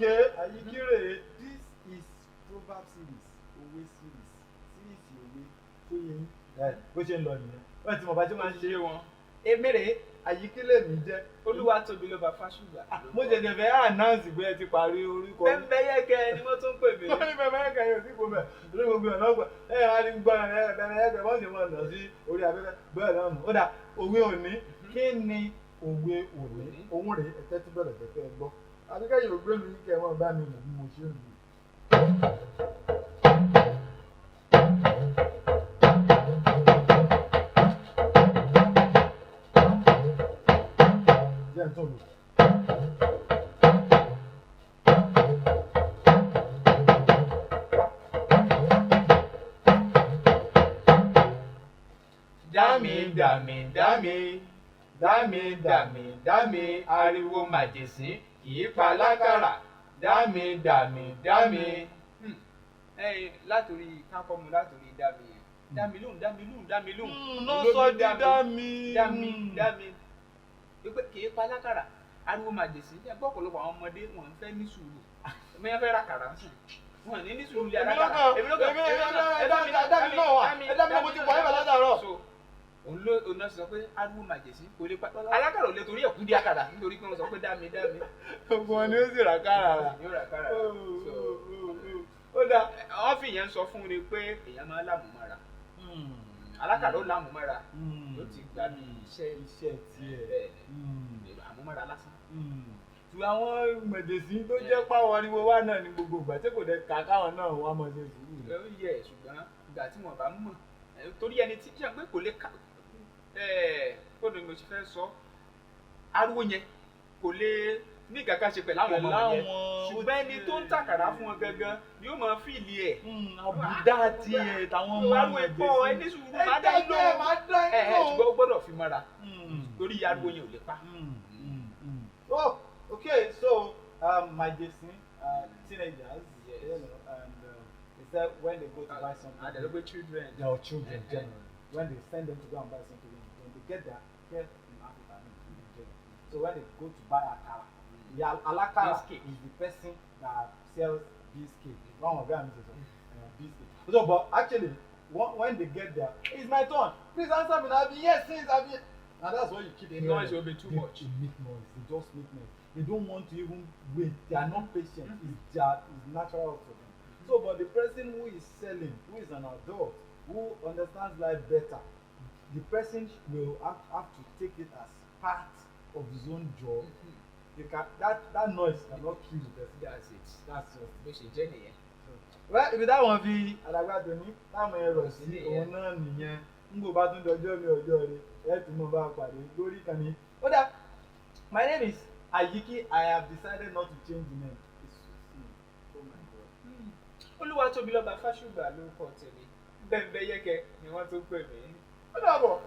Okay, Àyíkí rèé. This is proverb series, òwe series, series òwe tó yẹ yín. Ẹ bó ṣe ń lọ nìyẹn. Wọ́n ti mọ̀ bá ṣe máa ń ṣe wọn. Èmi rèé, Àyíkí lèmi jẹ́. Olúwatóbilọ́ba Fásùgbà. Mo ṣẹ̀ṣẹ̀ fẹ́ announce pé ẹ ti parí orúkọ yín. Bẹ́ńbẹ́yẹ́kẹ́ ni wọ́n tún pè mí. Wọ́n ní Bẹ́ńbẹ́yẹ́kẹ́ yóò sí kó bẹ̀. Lórí gbogbo ẹ̀ lọ́gbà. Ẹ ẹ̀ wá ní gbọ́ ẹ̀ Bẹ́ńbẹ́yẹ́kẹ́ bọ́n ṣe máa lọ sí orí afẹ́fẹ́. Bẹ́ẹ̀ náà nù. Ó dà, òwe òní. Kí ni òwe òní? Òun rèé, ẹ tẹ́tí bẹ̀rẹ̀ kẹ́kẹ́ ẹ gbọ́. Àbíkẹ́ yóò gbé mi kẹ́ ẹ mọ́ bá mi lù bí mo ṣe ń lù. Jẹ́ n tún lù. Dámi dàmí dámi dámi dàmí dámi, ariwo màjèsín kì í pa lákàrà, dámi dàmí dámi. Ẹyin látòrí kákọ́mu látòrí dámi yẹn, dámi lóhùn, dámi lóhùn, dámi lóhùn. Ló sọ di dámi. Dámi dámi wípé kì í pa lákàrà, ariwo màjèsín. Ẹ gbọ́, ọ̀pọ̀lọpọ̀ àwọn ọmọdé wọn ń fẹ́ ní sùúrù, èmi yẹn fẹ́ ra kàrà ń sùn, wọn ní ní sùúrù lé alákàrà. Èmi ló kàn, èmi ló kàn, ẹ dá mi, dá mi náà wà, ẹ dá mi náà, mo ti wà níbẹ̀ látàárọ̀. So òun ló òun náà sọ pé ariwo màjèsín kò lè pa alákàrà, ò lè torí ẹ̀kú di àkàrà nítorí pé wọ́n sọ pé dámi dámi. Gbogbo wọn ni ó sì rà kára rà. Yóò rà kàrà. So Ó dà. Wọ́n fi ìyẹn sọ fún ni pé èèyàn máa ń lámùmára, alákàrà ó lámùmára, ó ti gbà bí iṣẹ́. Iṣẹ́ tiẹ̀. Bẹ́ẹ̀ ni, àmúmára lásán. Tu àwọn mẹ̀jẹ̀sí tó jẹ́ páwọn ariwo wa náà ní gbogbo ìgbà tí kò dé ká káwọn náà wà mọ̀ ṣe sùúrù. Ó yẹ, ṣùgbọ́n ìgbà tí wọ́n bá mọ̀ torí ẹni tí ṣe pé kò lè ká kó ni mo ṣe fẹ́ sọ, ariwo yẹn kò lè ní kankan ṣe pẹ̀lú àwọn ọmọ yẹn, ṣùgbọ́n ẹni tó ń tàkàrà fún wọn gangan ni ó máa feel ẹ̀. Àbùdá tiẹ̀ táwọn ọmọ ariwo ẹ̀kọ́ ẹni sùúrù, máa dá ẹ lóhùn máa dá ẹ ẹ lóhùn. Ṣùgbọ́n ó gbọ́dọ̀ fi mọ́ra torí ariwo yẹn ò lè pa. Oh, okay. So, Majesin, teenagers, Yes. and is that when they go to buy something? Àdàlọ́gbé children. Their children Eh. generally. When they send them to go and buy something, when they get there, here in Africa, I mean, in Nigeria. So when they go to buy akara, the alakara Biscuit. Is the person that sells biscuit. One of them is biscuit. So, but actually, when they get there, it's my turn. Please answer me. I've been here since I've been. And that's what you keep The hearing. noise will be too much. They make noise. They just make noise. They don't want to even wait. They are not patient. It's natural for them. So, but the person who is selling, who is an adult, who understands life better, the person will have to take it as part of his own job. You can that noise cannot kill the person. That's it. That's just Bó ṣe jẹ́ nìyẹn. Well, ibi táwọn fi àdàgbà tòní táwọn ẹrọ sí nìyẹn. Òun náà nìyẹn. N kò bá tún dọjọ́ mi ọjọ́ rẹ, ẹ tún mọ bá a pàdé lórí ìkànnì. Ó dà, my name is Ayiki. I have decided not to change the name. It suits me. Oh my God. Olúwatóbilọ́ba Fásùgbà lórúkọ tèmi, Bẹ́ńbẹ́yẹ́kẹ́ ni wọ́n tún pè mí. Ó dàbọ̀.